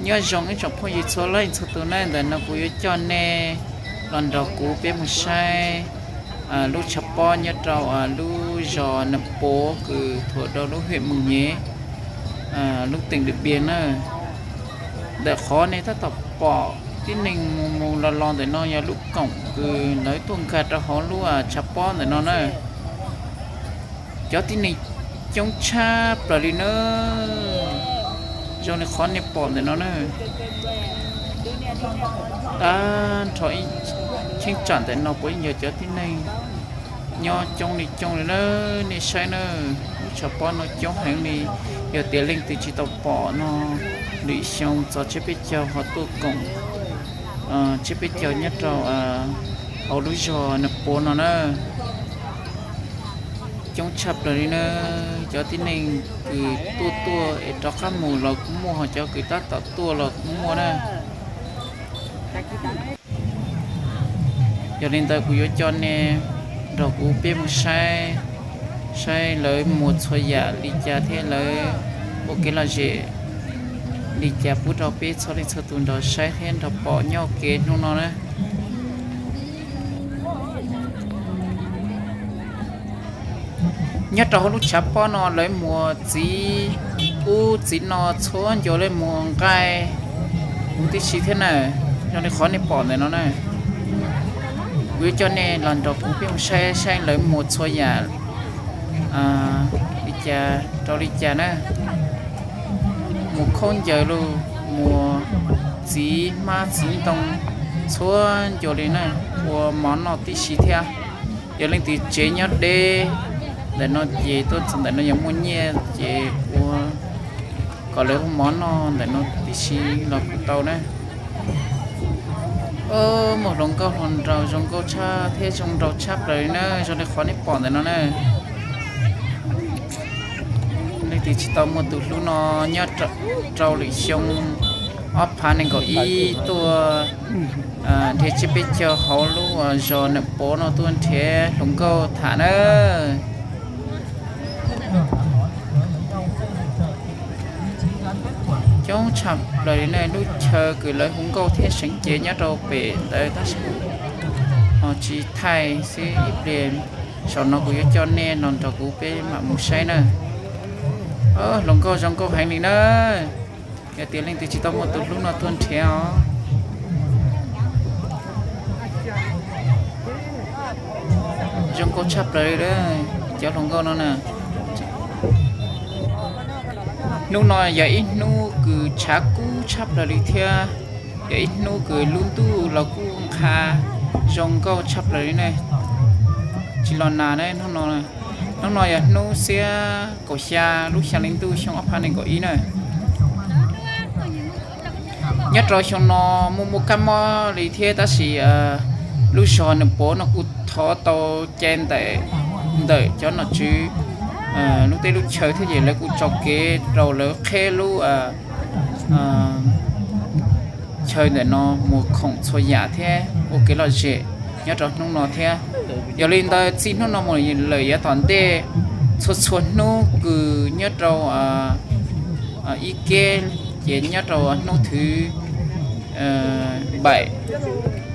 Nyob zoo ib tsoom phooj ywg txhua leej txhua tus na, ntawm no kuv yuav coj nej los nrog kuv peb mus saib lub tshav pob nyob rau lub zos Nam Pov kws thuam rau lub hwm Moos Nyem, lub teem Dam Pias na. Ntawm qhov nej tab tom pom tib neeg mus mus los los ntawm no yog lub koom kws lawv tuaj nkag rau hauv lub tshav pob ntawm no na. Cov tib neeg coob tshaj plaws li na, zoo li qhov nej pom ntawm no na. Tag nrho ib cheeb tsam ntawm no puav leej yog cov tib neeg nyob coob li coob li na. Nej saib na, lub tshav pob no coob heev li. Yog tias leej twg tsis tau pom no, lwm xyoo txog tsiab peb caug ho tuaj koom tsiab peb caug nyob rau hauv lub zos Nam Pov no na. Coob tshaj plaws li na, cov tib neeg kws tuaj tuaj es rov qab mus los kuj muaj, ho cov kws tab tom tuaj los kuj muaj na. Yog li ntawd kuv yuav coj nej nrog kuv peb mus saib, saib lawv muag txhua yam li cas thiab lawv ua kev lom zem li cas pub rau peb txhua leej txhua tus nrog saib thiab nrog pom nyob kev hnub no na. Nyob rau hauv lub tshav pob no lawv muag txiv ub txiv no txhua ncua, lawv muag nqaij huv tib si thiab na, zoo li qhov nej pom ntawm no na. Kuv yuav coj nej los nrog kuv peb mus saib saib lawv muag txhua yam li cas rau li cas na. Muag khaub ncaws los muag txiv hmab txiv ntoo txhua ncua li na, ua mov noj tib si thiab. Yog leej twg tsev nyob deb ntawm no ces tuaj txog ntawm no yog muaj nyiaj ces ua kom lawv ua mov noj ntawm no tib si los kuj tau na. Muaj hluas nkauj hluas nraug zoo nkauj tshaj thiab zoo nraug tshaj plaws li na, zoo li qhov nej pom ntawm no na. Leej twg tsis tau muaj tus hlub no nyob rau lwm xyoo ob phav nees nkaum ib tuaj nrhiav tsiab peb caug hauv lub zos Nam Pov no tuaj nrhiav hluas nkauj tham na. Coob tshaj plaws li na, lub chaw kws lawv hu nkauj thiab seev cev nyob rau pem ntawd tab sis ho tsis thaij xwb, ib pliag saum no kuv yuav coj nej no nrog kuv peb mam mus saib na. Hluas nkauj zoo nkauj heev li na. Yog tias leej twg tsis tau muaj tus hlub no tuaj nrhiav os. Zoo nkauj tshaj plaws li cov hluas nkauj no na. Hnub no yog ib hnub kws tshav kub tshaj plaws li thiab yog ib hnub kws lub ntuj los kuj nqha zoo nkauj tshaj plaws li ne. Tsis los nag ne hnub no. Hnub no yog hnub xiab kaum xya lub xya hli ntuj xyoo ob phav nees nkaum ib na. Nyob rau xyoo no muaj muaj kab mob li thiab tab sis lub zos Nws Pov no kuj thov tau cai ntawm cov nom tswv lub teb lub chaw thiab ces lawv kuj tso kev rau lawv qheb lub chaw ntawm no mus khoom txhua yam thiab ua kev lom zem nyob rau hnub no thiab. Yog li ntawd txij hnub no mus lawm yav tom ntej txhua txhua hnub kws nyob rau ib keb ces nyob rau hnub thwv npaim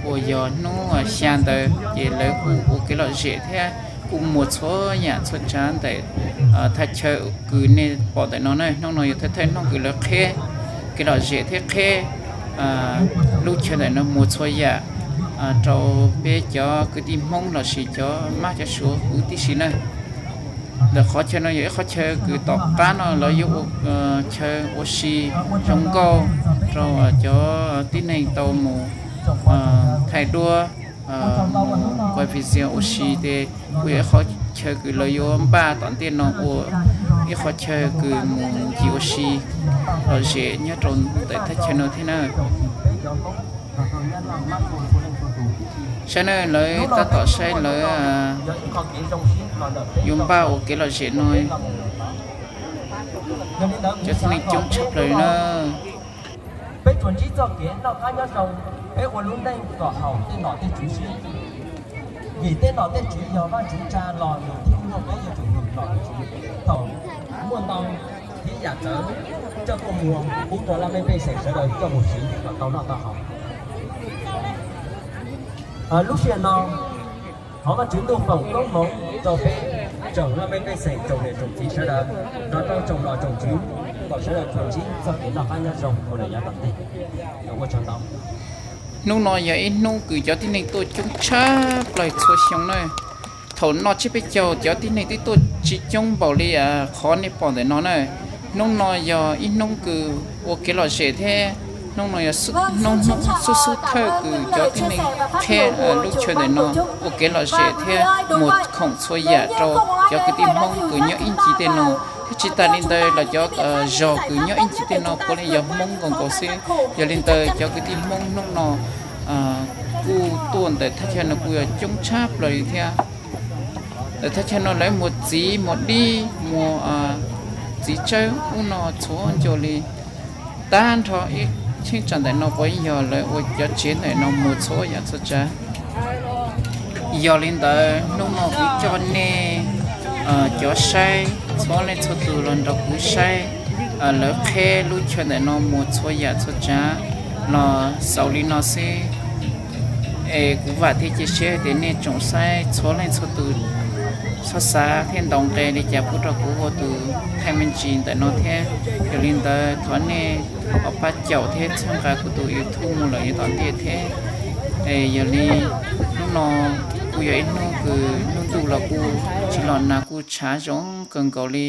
uas yog hnub xya ntawd ces lawv kuj ua kev lom zem thiab kuj muag txhua yam txhua tsav ntawm thaj chaw kws nej pom ntawm no na. Hnub no yog thawj thawj hnub kws lawv qheb kev lom zem thiab qheb lub chaw ntawm no muag txhua yam rau peb cov kwv tij Hmoob lossis cov Mab cov Suav huv tib si na. Ntawm qhov chaw no yog ib qhov chaw kws tom qab no lawv yuav ua chaw ua si zoo nkauj rau cov tib neeg tau mus thaij duab, mus quaj video ua si ces kuj yog ib qhov chaw kws lawv yuav npaj tom ntej no ua ib qhov chaw kws mus ncig ua si lom zem nyob rau ntawm thaj chaw no thiab na. Saib na, lawv tab tom saib lawv yuav npaj ua kev lom zem no. Cov tib neeg coob tshaj plaws na. Peb tsuas ntsib txoj kev noj qab nyob zoo, peb ua lub neej kom haum tej nom tej tswv siab. Vim tej nom tej tswv yog Vajtswv tsa los yog thiab muaj peb yuav tsum hwm nom tswv. Thaum muaj ntau thiab yam txawv, coj tuaj muag pub rau laj mej pej xeem sawv daws coj mus siv kom tau noj tau haus. Lub sij hawm no, thov Vajtswv ntuj foom koob hmoov rau peb tsoom laj mej pej xeem, tsoom niam tsoom txiv sawv daws, nrog rau tsoom nom tsoom tswv, kom sawv daws tsuas ntsib txoj kev noj qab nyob zoo mus lawm yav tom ntej. Ua tsaug ntau. Hnub no yog ib hnub kws cov tib neeg tuaj coob tshaj plaws txhua xyoo na. Thaum noj tsiab peb caug cov tib neeg twb tuaj tsis coob npaum li qhov nej pom ntawm no na. Hnub no yog ib hnub kws ua kev lom zem thiab hnub no yog hnub xub xub thawj kws cov tib neeg qheb lub chaw ntawm no ua kev lom zem thiab muag khoom txhua yam rau cov kwv tij Hmoob kws nyob ib ncig tej no. Thiab tsis tas li ntawd los cov zos kws nyob ib ncig tej no puav leej yog Hmoob nkaus nkaus xwb. Yog li ntawd cov kwv tij Hmoob hnub no kuj tuaj ntawm thaj chaw no kuj yog coob tshaj plaws li thiab. Ntawm thaj chaw no lawv muag txiv, muag dib, muag txiv tsawb ub no txhua ncua li. Tag nrho ib cheeb tsam ntawm no puav leej yog lawv ua cov tsev ntawm no muag txhua yam txhua tsav. Yog li ntawd hnub no kuv coj nej cov saib txhua leej txhua tus los nrog kuv saib lawv qheb lub chaw ntawm no muag txhua yam txhua tsav los xaus li no xwb. Es kuv vam thiab cia siab tias nej tsoom saib txhua leej txhua tus txhob xav thiab ntaus nqe li cas pub rau kuv ua tus thaij me ntsis ntawm no thiab. Yog li ntawd thov nej ho pab caum thiab txhawb nqa kuv tus YouTube mus lawm yav tom ntej thiab. Yog li hnub no kuj yog ib hnub kws hnub ntuj los kuj tsis los nag kuj tshav zoo kawg nkaus li.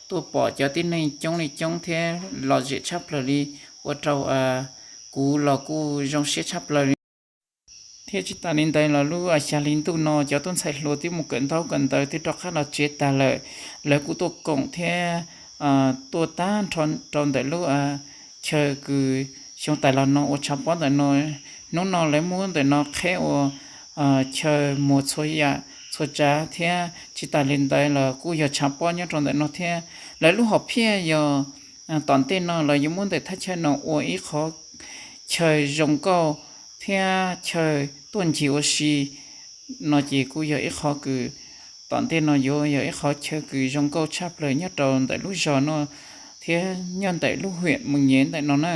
Tuaj pom cov tib neeg coob li coob thiab lom zem tshaj plaws li ua rau kuv los kuj zoo siab tshaj plaws li. Thiab tsis tas li ntawd los lub xya hli ntuj no cov tub ntxhais hluas twb mus kawm ntaub kawm ntawv twb rov qab los tsev tag lawm. Lawv kuj tuaj koom thiab tuaj tag nrho rau ntawm lub chaw kws xyoo tas los no ua tshav pob ntawm no. Hnub no lawv muab ntawm no qheb ua chaw muag txhua yam txhua tsav thiab tsis tas li ntawd los kuj yog tshav pob nyob rau ntawm no thiab. Lawv lub hom phiaj yog tom ntej no los yuav muab ntawm thaj chaw no ua ib qhov chaw zoo nkauj thiab chaw tuaj ncig ua si no ces kuj yog ib qhov kws tom ntej no yuav yog ib qhov chaw kws zoo nkauj tshaj plaws nyob rau ntawm lub zos no thiab nyob ntawm lub huyện Mường Nhé ntawm no na.